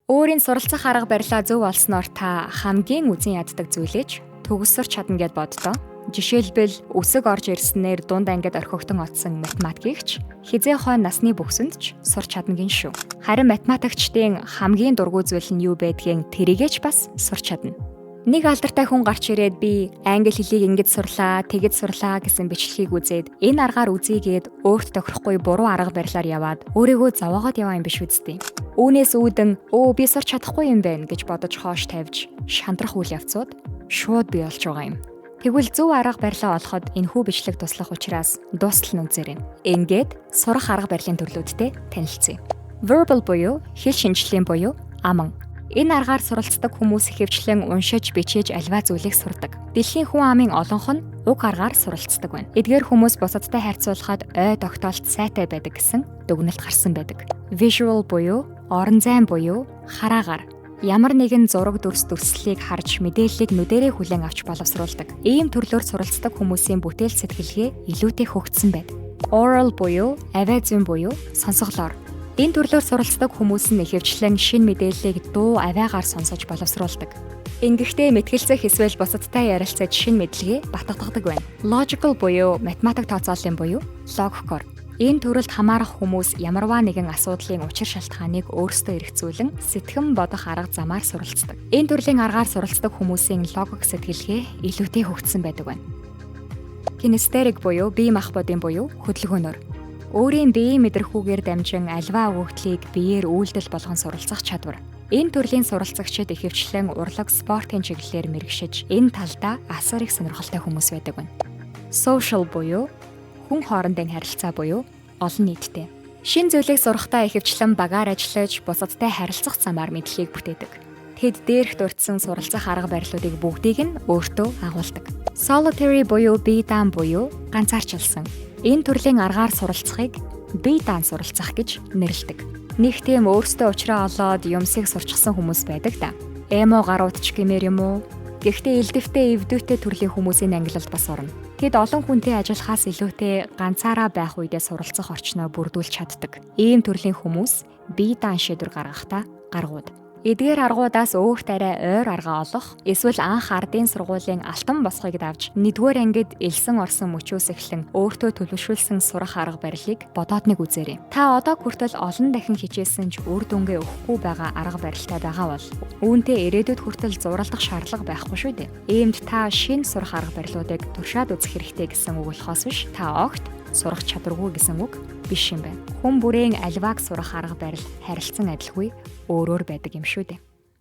Өөрийн суралцах арга барилаа зөв олсноор та хамгийн үзэн яддаг зүйлээ ч төгссөрч чадна гэд боддоо. Жишээлбэл, үсэг орж ирснээр дунд ангид орхигдон оцсон математикч хизээ хойно насны бүхсэнд ч сурч чадна гин шүү. Харин математикчдын хамгийн дургүй зүйл нь юу байдгийг тэрийгээ ч бас сурч чадна. Нэг алдартай хүн гарч ирээд би англи хэлийг ингэж сурлаа, тэгэж сурлаа гэсэн бичлэгийг үзээд энэ аргаар үзийгээд өөрт тохирохгүй буруу арга барилаар яваад өөрийгөө зовоогоод яваа юм биш үсттэй. Үүнээс үүдэн өө би сурч чадахгүй юм байна гэж бодож хоош тавьж шантрах үйл явцууд шууд бий болж байгаа юм. Тэгвэл зөв арга барилаа олоход энэхүү бичлэг туслах учраас дуустал нь үзээрэй. Ингээд сурах арга барилын төрлүүдтэй танилцъя. Verbal буюу хэл шинжлэлийн буюу аман. Энэ аргаар суралцдаг хүмүүс ихэвчлэн уншиж, бичиж альва зүйлийг сурдаг. Дэлхийн хүн амын олонх нь уг аргаар суралцдаг байна. Эдгээр хүмүүс бусадтай харьцуулахад ой тогтоолт сайтай байдаг гэсэн дүгнэлт гарсан байдаг. Visual буюу орон зайн буюу хараагаар ямар нэгэн зураг дүрс дүрслэлийг харж мэдээллийг нүдэрээ хүлээн авч боловсруулдаг. Ийм төрлөөр суралцдаг хүмүүсийн бүтээл сэтгэлгээ илүүтэй хөгжсөн байдаг. Oral буюу авиа зүйн буюу сонсголоор. Энэ төрлөөр суралцдаг хүмүүс нь ихэвчлэн шинэ мэдээллийг дуу авиагаар сонсож боловсруулдаг. Ингэхдээ мэтгэлцэх эсвэл бусадтай ярилцаж шинэ мэдлэгээ батгадаг байна. Logical буюу математик тооцооллын буюу логикоор. Энэ төрөлд хамаарах хүмүүс ямарваа нэгэн асуудлын учир шалтгааныг өөрсдөө эргцүүлэн сэтгэн бодох арга замаар суралцдаг. Энэ төрлийн аргаар суралцдаг хүмүүсийн логик сэтгэлгээ илүүтэй хөгжсөн байдаг байна. Кинестерик буюу бие махбодын буюу хөдөлгөөнөөр. Өөрийн биеийн мэдрэхүйгээр дамжин альва өгөгдлийг биеэр үйлдэл болгон суралцах чадвар. Энэ төрлийн суралцагчид ихэвчлэн урлаг, спортын чиглэлээр мэргэшиж, энэ талдаа асар их сонирхолтой хүмүүс байдаг байна. Social буюу хүн хоорондын харилцаа буюу олон нийттэй. Шинэ зүйлийг сурахдаа ихэвчлэн багаар ажиллаж, бусадтай харилцах замаар мэдлэгийг бүтээдэг. Тэд дээрх дурдсан суралцах арга барилуудыг бүгдийг нь өөртөө агуулдаг. Solitary буюу бие даан буюу ганцаарчилсан. Энэ төрлийн аргаар суралцахыг бие даан суралцах гэж нэрлэдэг. Нэг тийм өөрсдөө уучраа олоод юмсыг сурчсан хүмүүс байдаг да. Эмо гарууд ч гэмээр юм уу? Гэхдээ элдэвтэй эвдүүтэй төрлийн хүмүүсийн ангилалд бас орно. Тэд олон хүнтэй ажиллахаас илүүтэй ганцаараа байх үедээ суралцах орчноо бүрдүүлж чаддаг. Ийм төрлийн хүмүүс бие даан шийдвэр гаргахдаа гаргууд. Эдгээр аргуудаас өөрт арай ойр арга олох, эсвэл анх ардын сургуулийн алтан босгыг давж, нэгдүгээр ангид элсэн орсон мөчөөс эхлэн өөртөө төлөвшүүлсэн сурах арга барилыг бодоод нэг үзээрэй. Та одоо хүртэл олон дахин хичээсэн ч үр дүнгээ өгөхгүй байгаа арга барилтай байгаа бол үүнтэй ирээдүйд хүртэл зуралдах шаардлага байхгүй шүү дээ. Иймд та шинэ сурах арга барилуудыг туршаад үзэх хэрэгтэй гэсэн үг болохоос биш, та огт сурах чадваргүй гэсэн үг биш юм байна. Хүн бүрийн альвааг сурах арга барил харилцан адилгүй өөрөөр байдаг юм шүү дээ.